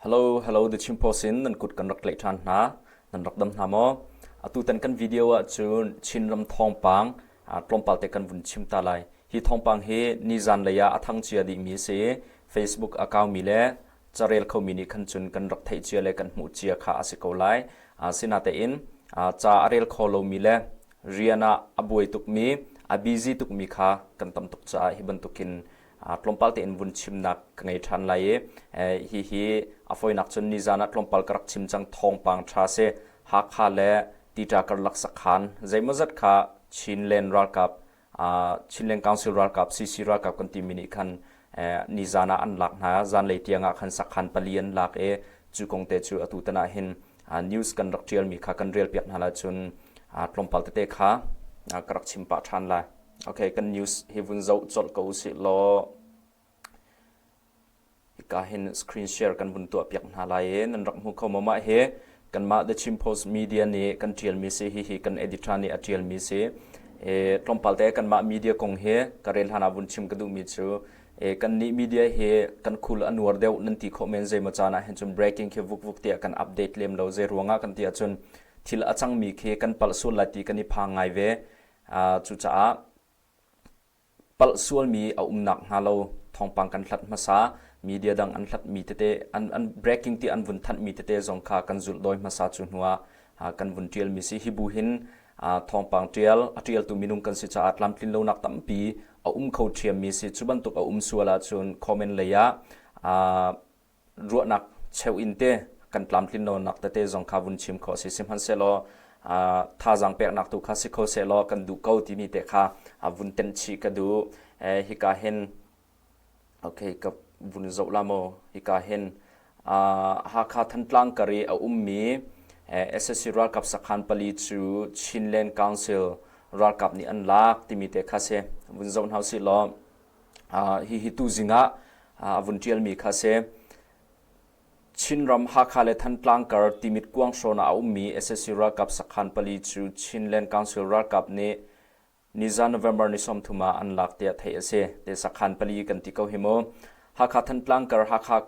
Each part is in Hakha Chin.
Hello, hello, The Chin Post in nan kut kan rak tlaih ṭhan hna. Nan rak dam hna maw? Atutan kan video ahcun Chinram thawngpang tlawmpal te kan vun chim ta lai. Hi thawngpang hi nizan lei ah a thang cia dihmi a si i Facebook a kaumi le carel khomi nih khan cun kan rak theih cia le kan hmuh cia kha a si ko lai. Sinatein ca a rel kho lomi le rian ah a buai tukmi, a busy tukmi kha kan tam tuk caah hi bantukin tlawmpal tein vun chimnak ka ngei ṭhan lai i hihi a fawinak cun nizan ah tlawmpal ka rak chim cang thawngpang ṭha si Hakha le Tita karlak sakhan zeimawzat kha Chinland ralkap Chinland Council ralkap CC ralkap kan timi nih khan nizan ah an lak hna zanlei tiang ah khan sakhan pali an lak i cu kong te cu atu tan ah hin news kan rak ṭialmi kha kan rel piak hna lai cun tlawmpal tete kha ka rak chim pah ṭhan lai. Okay, kan news hi vun zoh colh ko usih law hika hin screen share kan vun tuah piak hna lai i nan rak hmu kho maw mah hi kanmah The Chin Post Media nih kan ṭialmi si hihi kan editor nih a ṭialmi si e, tlawmpal te kanmah media kong hi ka rel hlan ah vun chim ka duhmi cu e, kan nih media hi kan khul a nuar deuh nan ti khawh men zeimaw caan ah hin cun breaking khi vuk vuk tiah kan update lem lo zei ruangah kan ti ahcun thil a cangmi khi kan palh sual lai ti kan i phang ngai ve Cucaah palh sualmi a um nakhnga lo thawngpang kan hlat hmasa. Media dang an hlatmi tete, an, an breaking ti an vun thanhmi tete zong kha kan zulh dawi hmasa cu hnuah kan vun ṭialmi si. Hi bu hin thawngpang ṭial, a ṭialtu minung kan si caah tlamtlin lonak tampi a um kho ṭhiammi si. Cu bantuk a um sual ahcun comment lei ah ruahnak cheu in te kan tlamtlin lonak tete zong kha vun chim khawh si sihmanhsehlaw thazaang peknak tu kha si kho sehlaw kan duh ko timi te kha vun tenh chih ka duh hika hin okay ka vun zoh la maw hika hin Hakha Thantlang kar i a ummi SSC ralkap sakhan pali cu Chinland Council ralkap nih an lak timi te kha si vun zoh hna usih law Hihi tuzing ah a vun ṭialmi kha a si. Chinram Hakha le Thantlang kar Timit kuanghrawn ah a ummi sac ralkap sakhan pali cu Chinland Council ralkap nih nizan November ni 30 ah an lak tiah theih a si. Te sakhan pali kan ti ko hi mu. Hakha Thantlang kar Hakha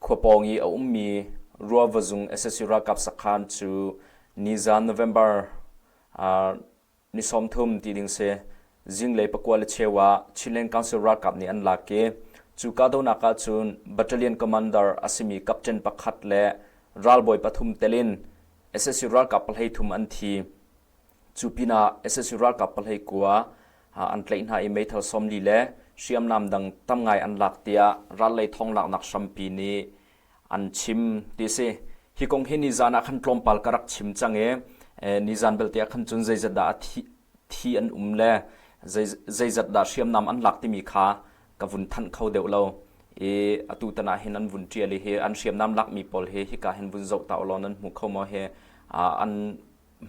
khua pawng i a ummi Ruava zung sac ralkap sakhan cu nizan November Ni 30 ti ding si. Zinglei pakua le cheu ah Chinland Council ralkap nih an lak i cu kahdohnak ahcun battalion commander a simi captain pakhat le ralbawi pathum tel in sac ralkap pahleithum an thi. Cu pinah sac ralkap pahleikua an tlaih hna i meithal 40 le hriamnam dang tam ngai an lak tiah rallei thawnglaknak hrampi nih an chim ti si. Hi kong hi nizan ah khan tlawmpal ka rak chim cang i nizan belte ah khan cun zeizat dah a thi, thi an um le zeizat dah hriamnam an lak timi kha ka vun thanh kho deuh lo. I atu tan ah hin an vun ṭial i hi an hriamnam lakmi pawl hi hika hin vun zoh ta ulaw nan hmu kho maw hi an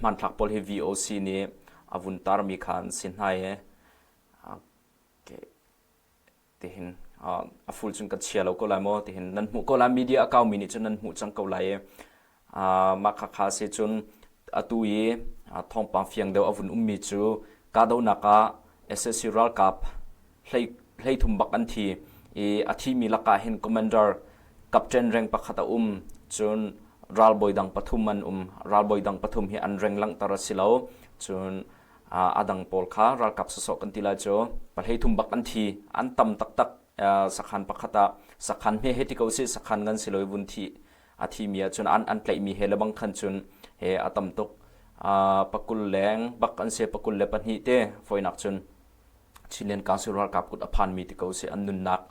hmanthlak pawl hi VOC nih a vun tarmi kha an si hna i tihin a full cun kan chia lo ko lai maw tihin nan hmuh ko lai media a kaumi nih cun nan hmuh cang ko lai i mah kha kha si cun atu i thawngpang fiang deuh a vun ummi cu kahdohnak ah SSC ralkap hlei hleithum bak an thi i a thimi lakah hin commander captain rank pakhat a um cun ralbawi dang pathum an um ralbawi dang pathum hi an reng langhter a si lo cun a dang pawl kha ralkap sawsawh kan ti lai cu pahlei thum bak an thi an tam taktak sakhan pakhat ah sakhan hme he ti ko si sakhan ngan si loi vun thi a thi mi ahcun an an tlaih mi he le bang khan cun he a tam tuk pakul leng bak an se pakul le pahnih te foinak cun Chinland Council ralkap kut a phan mi ti ko si an nunnak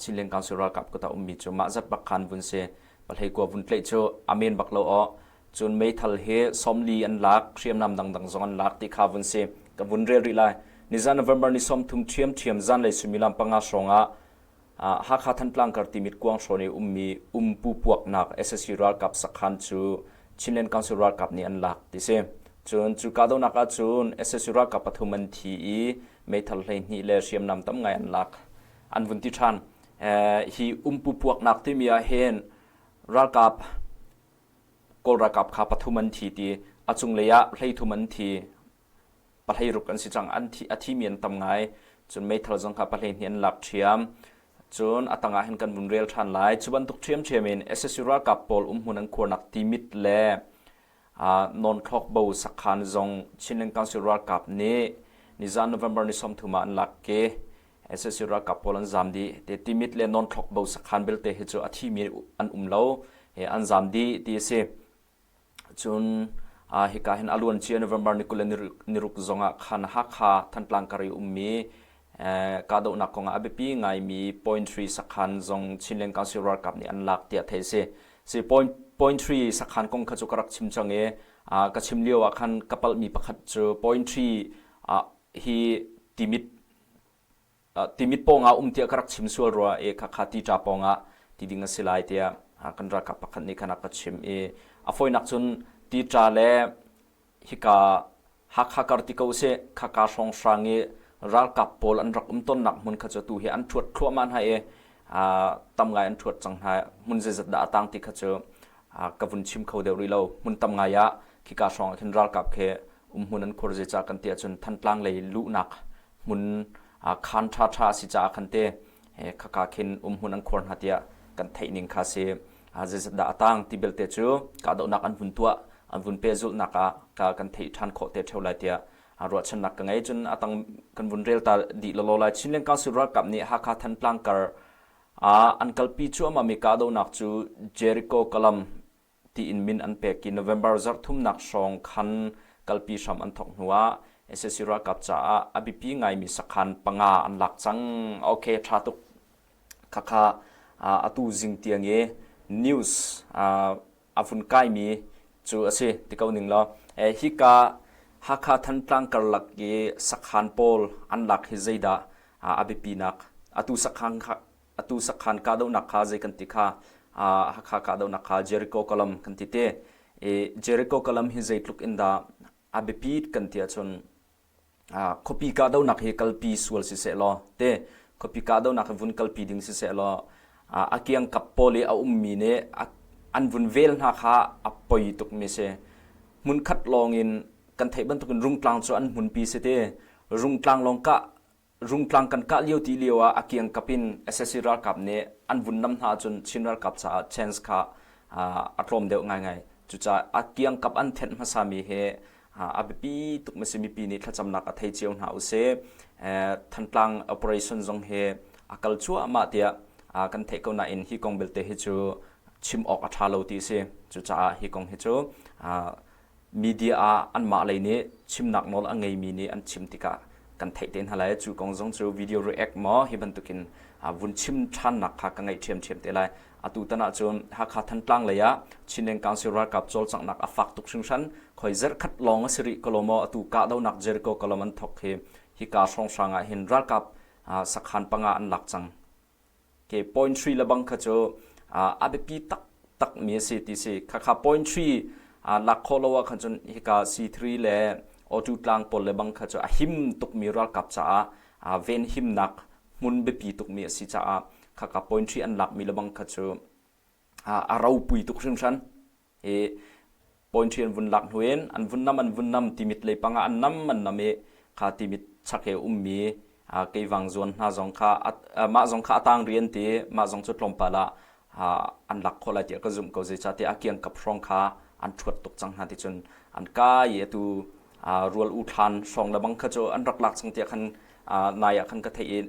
Chinland Council ralkap kut a ummi cu mah zat bak khan vun si pahlei kua vun tlaih cu amen bak lo aw Cun meithal hi 40 an lak, hriamnam dangdang zong an lak ti kha vun si. Ka vun rel rih lai. Nizan November ni 30 ṭhiamṭhiam zanlei suimilam panga hrawng ah Hakha Thantlang kar Timit kuang hrawn i ummi umpu puaknak sac ralkap sakhan cu Chinland Council ralkap nih an lak ti si. Cun cu kahdohnak ahcun sac ralkap pathum an thi i meithal 12 le hriamnam tam ngai an lak. An vun ti ṭhan. Hi umpu puaknak timi ah hin ralkap Kawl ralkap kha pathum an thi ti a cunglei ah hleithum an thi pahleiruk an si cang an thi a thimi an tam ngai cun meithal zong kha pahlei hnih an lak ṭhiam. Cun a tangah hin kan vun rel ṭhan lai. Cu bantuk ṭhiamṭhiam in sac ralkap pawl umhmun an khuarnak Timit le Nawnthlawk bo sakhan zong Chinland Council ralkap nih nizan November ni 30 ah an lak i sac ralkap pawl an zam dih. Te Timit le Nawnthlawk bo sakhan belte hi cu a thimi an um lo. An zam dih ti a si. Cun hika hin a luancia November ni 26 zongah khan Hakha Thantlang kar i ummi kahdohnak kongah a biapi ngaimi Point 3 sakhan zong Chinland Council ralkap nih an lak tiah theih a si. Si point, point 3 sakhan kong kha cu ka rak chim cang i ka chim lio ah khan ka palhmi pakhat cu point 3 hi Timit Timit pawngah um tiah ka rak chim sual rua i khakha ṭa pawngah ti ding a si lai tiah kan ralkap pakhat nih khan a ka chim i a fawinak cun ṭa le hika Hakha kar ti ko usih khaka hrawnghrang i ralkap pawl an rak um tonnak hmun kha cu tu hi an ṭhuat thluahmah hna i tam ngai an ṭhuat cang hna hmun zeizat dah a tang ti kha cu ka vun chim kho deuh rih lo hmun tam ngai ah khika hrawng ah khin ralkap khi umhmun an khuar zeicah kan ti ahcun Thantlang lei luhnak hmun khaan ṭhaṭha a si caah khan te khaka khin umhmun an khuar hna tiah kan theih ning kha si. Zeizat dah a tang ti belte cu kahdohnak an vun tuah an vun pehzulhnak ah ka kan theih ṭhan khawh te ṭheo lai tiah ruahchannak ka ngei. Cun a tang kan vun rel ta dih lawlaw lai. Chinland Council ralkap nih Hakha Thantlang kar ah an kalpi cuahmahmi kahdohnak cu Jericho Kalam tiin min an pek i November zarhthumnak hrawng khan kalpi hram an thawk hnuah sac ralkap caah a biapi ngaimi sakhan panga an lak cang. Okay, ṭha tuk. Khakha atu zing tiang i news a vun kaimi cu a si ti ko ning law hika Hakha Thantlang karlak i sakhan pawl an lak hi zeidah a biapinak atu sakhan atu sakhan kahdohnak kha zei kan ti kha Hakha kahdohnak kha Jericho kalam kan ti te i Jericho kalam hi zeitluk in dah a biapit kan ti ahcun khuapi kahdohnak hi kalpi sual si seh law te khuapi kahdohnak hi vun kalpi ding si seh law a kiangkap pawl i a ummi nih an vun vel hna kha a poi tukmi si hmunkhat lawng in kan theih bantukin rungtlang cu an hmunpi si te rungtlang lawng kah Rungtlang kan kah lio ti lio ah a kiangkap in sac ralkap nih an vun nam hna ahcun Chin ralkap caah chance kha a tlawm deuh ngaingai. Cucaah a kiangkap an thenh hmasami hi a biapi tuk mi si mipi nih thlacamnak a thei cio hna usih. Thantlang operation zong hi a kal cuahmah tiah kan theih ko nain hi kong belte hi cu chim awk a ṭha lo ti a si. Cucaah hi kong hi cu media ah anmah lei nih chimnak nawl a ngeimi nih an chim tikah kan theih te hna lai. Cu kong zong cu video react maw hi bantukin vun chim ṭhannak kha ka ngaih ṭhiamṭhiam te lai. Atu tan ahcun Hakha Thantlang lei ah Chinland Council ralkap cawlcanghnak a fak tuk hringhran. Khoi zarhkhat lawng a si rih ko lo maw atu kahdohnak Jericho column an thok hi hika hrawnghrang ah hin ralkap sakhan panga an lak cang. Ke point 3 le bang kha cu a biapi taktak mi a si ti si. Khakha point 3 lak khawh lo ah khan cun hika C3 le O2 tlang pawl le bang kha cu a him tukmi ralkap caah venhimnak hmun biapi tukmi a si caah khakha point 3 an lakmi le bang kha cu a ropui tuk hringhran. I point an vun lak hnu in an vun nam an vun nam timit lei pangah an nam an nam i kha timit chak he ummi keivang zuan hna zong kha mah zong kha a tang rian ti mah zong cu tlawmpal ah an lak khawh lai tiah ka zumh ko zeicahtiah a kiangkap hrawng kha an ṭhuat tuk cang hna ti cun an kai i atu rual u thlan hrawng le bang kha cu an rak lak cang tiah khan nai ah khan ka theih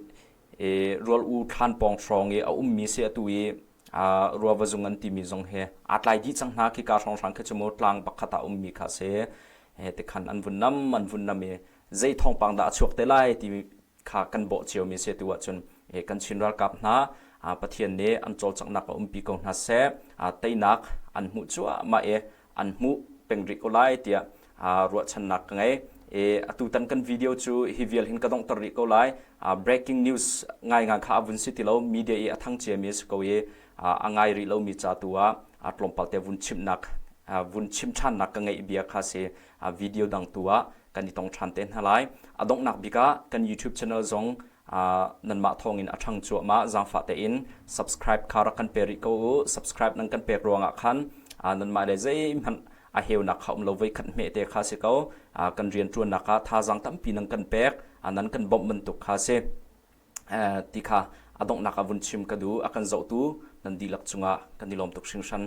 i rual u thlan pawng hrawng i a ummi si atu i ruava zung an timi zong hi aa tlai dih cang hna khika hrawnghrang khi cu mu tlang pakhat ah ummi kha si tikhan an vun nam an vun nam i zei thawngpang dah a chuak te lai ti kha kan bawh ciomi si tu ahcun kan Chin ralkap hna Pathian nih an cawlcanghnak a umpi ko hna seh teinak an hmuh cuahmah i an hmuh peng rih ko lai tiah ruahchannak ka ngei. E, atutan kan video cu hi vial hin ka donghter rih ko lai. Breaking news ngaingai kha a vun si ti lo. Media i a thang ciami a si ko i a ngai rih lomi ca tu ah tlawmpal te vun chimnak vun chim ṭhannak ka ngeih bia kha si video dang tu ah kan i tong ṭhan te hna lai. A donghnak bik ah kan YouTube channel zong nanmah thawngin a ṭhang cuahmah zaangfah tein subscribe kha rak kan pe rih ko u subscribe nan kan pek ruangah khan nanmah le zeihmanh a heunak kha um lo voi khat hme te kha si ko kan rianṭuannak ah thazaang tampi nan kan pek nan kan bawmh bantuk kha si. Ti kha a donghnak ah vun chim ka duh. A kan zohtu nan dihlak cungah kan i lawm tuk hringhran.